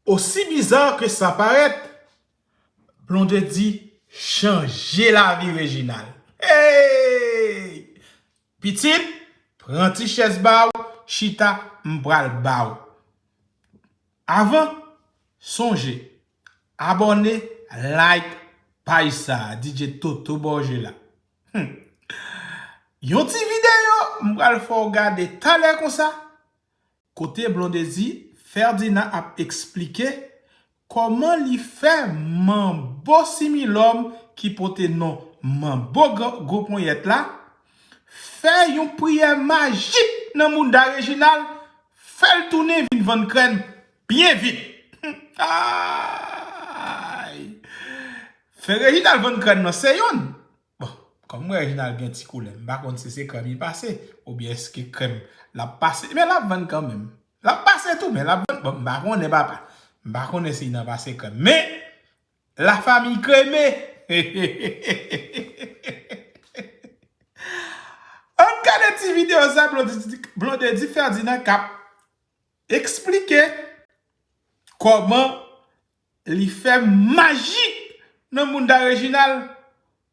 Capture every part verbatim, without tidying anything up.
Aussi bizarre que ça paraît, Blondedy chanje lavi Reginald. Hey! Pitit, pran ti chèz ba w, chita, m pral ba w. Avan, sonje, abòne, like paj sa a, D J Toto Borgela. Hmm. Yon ti videyo m pral fè w gade talè konsa, kote Blondedy Ferdinand ap eksplike kòman li fè manbo similòm ki pote non manbo gwo ponyèt la fè yon priyè majik nan mouda Reginald, fè l tounen vin vann krèm byen vit. Ay! Fè Reginald vann krèm nan se youn. Bon, kòm mwen Reginald gen ti koulè, m pa konn si se krèm li pase, oubyen èske krèm l ap pase, men l ap vann kanmenm. L ap pase tou, men l ap vann, bon, m pa konnen papa. M pa konnen si l nan pase krèm, men la famille Kreme. Ann gade ti videyo sa Blondedy, Blondedy Ferdinand k ap eksplike kòman li fè majik nan mouda Reginald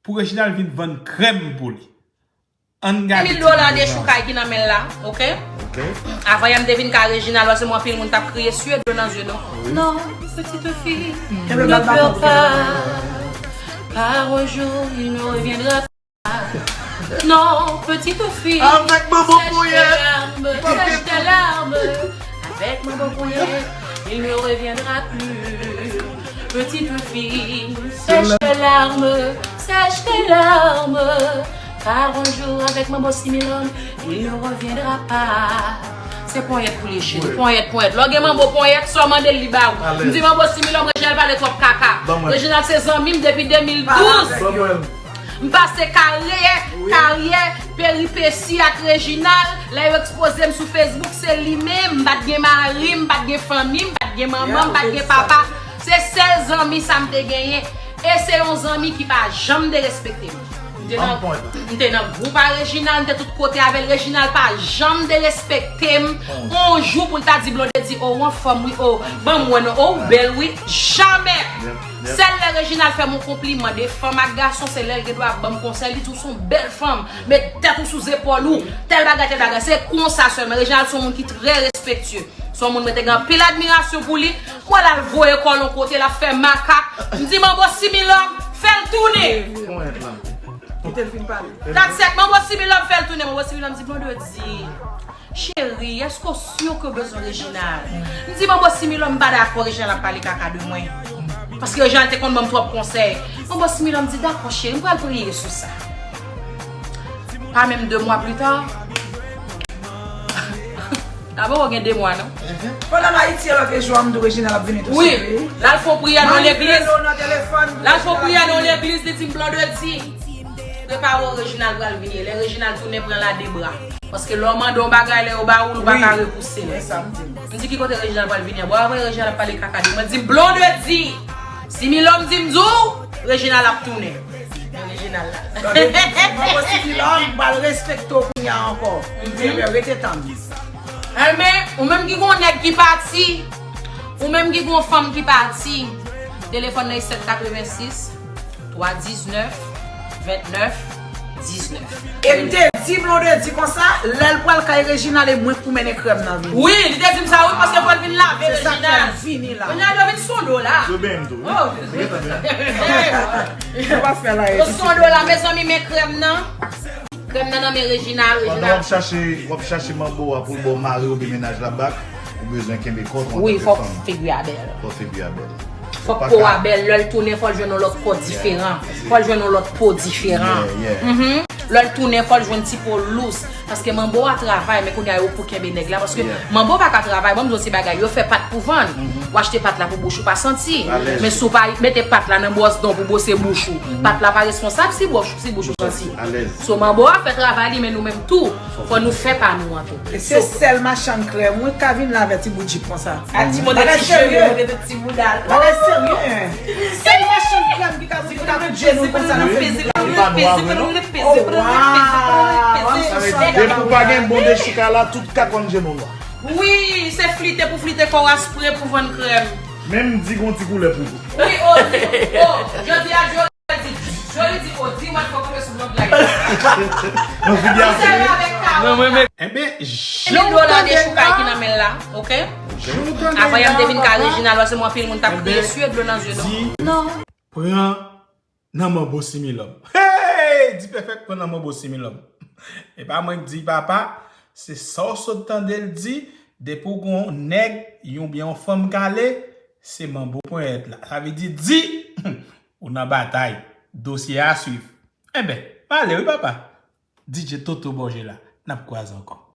pou Reginald vin vann krèm pou li. Ann gade ti videyo sa. Mil dola dechoukay ki nan men l la, oke? Avan yè m te vin ka Reginald, paske mwen anpil moun t ap kriye sye dlo nan zye nou. Non, petite fille, ne pleure pas, car un jour il ne reviendra pas. Non, petite fille, sèche tes larmes, sèche tes larmes. Avec maman ponyèt. Avec maman ponyèt, il ne reviendra plus. Petite fille, sèche tes larmes, sèche tes larmes. Car un jour, avec manbo similòm, il ne reviendra pas. Se ponyèt pou li, cheri. Ponyèt, ponyèt. Lè w gen manbo ponyèt, sa w mande l, li ba ou. M di manbo similòm, Reginald pale twòp kaka. Reginald se zanmi m depi de mil douz. M pase karyè, karyè, peripesi ak Reginald. Lè yo ekspoze m sou Facebook, se li menm. M pa t gen mari, m pa t gen fanmi, m pa t gen manman, m pa t gen papa. Se sèl zanmi sa m te genyen. E se yon zanmi ki pa janm derespekte m. M te nan, m te nan gwoup a Reginald, m te tout kote avè l. Reginald pa janm derespekte m. On jou pou l ta di Blondedy, o, ou anfòm wi, o, ban m wè non, o, ou bèl wi. Jamè! Sèl lè Reginald fè m yon konpliman, de fanm ak gason, se lè l gen dwa ban m konsèy, li di w se yon bèl fanm, met tèt ou sou zepòl ou, tèl bagay, tèl bagay. Se konsa sèlman. Reginald se yon moun ki trè respektye. Se yon moun mwen te gen anpil admirasyon pou li. Mwen l al voye kò l yon kote, l ap fè makak. M di manbo similòm, fè l tounen. Kite l fin pale. Dat sèt, manbo similòm fè l tounen. Manbo similòm di Blondedy, cheri, èske w si ke w bezwen Reginald? M di manbo similòm m pa dakò Reginald ap pale kaka de mwen. Paske Reginald te konn ban m twòp konsèy. Manbo similòm di dakò cheri, m pral priye sou sa. Pa menm de mwa pli ta, ta poko gen de mwa non. Pandan m Ayiti an, lòt jou a m di w Reginald ap vini tou sou li. Wi, l al fè yon priyè nan yon legliz. L al fè yon priyè nan yon legliz, li di m Blondedy, prepare w, Reginald pral vini. Lè Reginald tounen, pran l a de bra. Paske lè w mande yon bagay, lè yo ba ou l, ou pa ka repouse l. M di ki kote Reginald pral vini an? Bon, apre Reginald ap pale kaka de mwen, di m Blondedy, similòm di m di w Reginald ap tounen. Reginald la. Manbo similòm, m pral respekte w kounye a ankò. M di w rete tann. Enben, ou menm ki gon nèg ki pati, ou menm ki gon fanm ki pati, telefòn nan e sèt katrevensis, twa diznèf, vennèf, diznèf. E m te di Blondedy konsa, lè l pral kay Reginald, e mwen k pou mennen krèm nan vini. Wi, li te di m sa wi, paske fò l vin lave Reginald. Se sa k fè l vini la. Reginald vin sonde w la. Yo benyen m tou, wi. Oh, Jezi. Yo pa fè la. Yo sonde w la, mezanmi, men krèm nan. Krèm nan nan men Reginald, Reginald. Pandan w ap chache, w ap chache manbo a pou l ba w mari oubyen mennaj la bak, ou bezwen kenbe kò w antanke fanm. Wi, fòk figi a bèl. Fòk figi a bèl. Fòk po a bèl, lè l tounen, fò l jwenn yon lòt kò diferan. Fò l jwenn yon lòt po diferan. Lè l tounen, fò l jwenn ti po lous. Paske manbo a travay, men kounye a yo pou kenbe nèg la. Paske manbo pa ka travay, ban m di w yon ti bagay, yo fè pat pou vann. Ou achte pat la pou bouch ou pa santi. Men si w pa mete pat la nan bwòs dan w pou bwose bouch ou, pat la pa responsab si bwòs, si bouch ou santi. So manbo a fè travay li, men nou menm tou, fò nou fè pa nou an tou. E se sèl machann krèm wi k ka vin la avè ti bout jip konsa. Ak ti mode ti jebe, mode ti bouda l. Bagay serye. Sèl machann krèm ki ka vin la avè ti jip konsa nan fè. Depi w pa gen bon dechouka la, tout ka konn je nou nwa. Wi, se flite pou flite kò w, aspre pou vann krèm. Men m di gon ti koulè pou ou. Wi, o di, o, jodi a Jolie di, Jolie di, o di, mwen fò kanpe sou blòk la. Nan figi a. Sèvi avèk Carole. Non, mwen men. Enben, jan w tande la, ki nan men l la, oke? Jan w tande la, papa, Reginald, paske mwen anpil moun t ap kriye, siye dlo nan zye nou. Di, non. Pran nan manbo Similòm. Hey! Di Pèfèk pran nan manbo Similòm. E pa mwen k di, papa, se sa w sot tande l di, depi w gon nèg, yon byen yon fanm kale, se manbo ponyèt la. Sa vle di, di, ou nan batay. Dosye a swiv. Enben, m ale wi, papa. D J Toto Borgela, n ap kwaze ankò.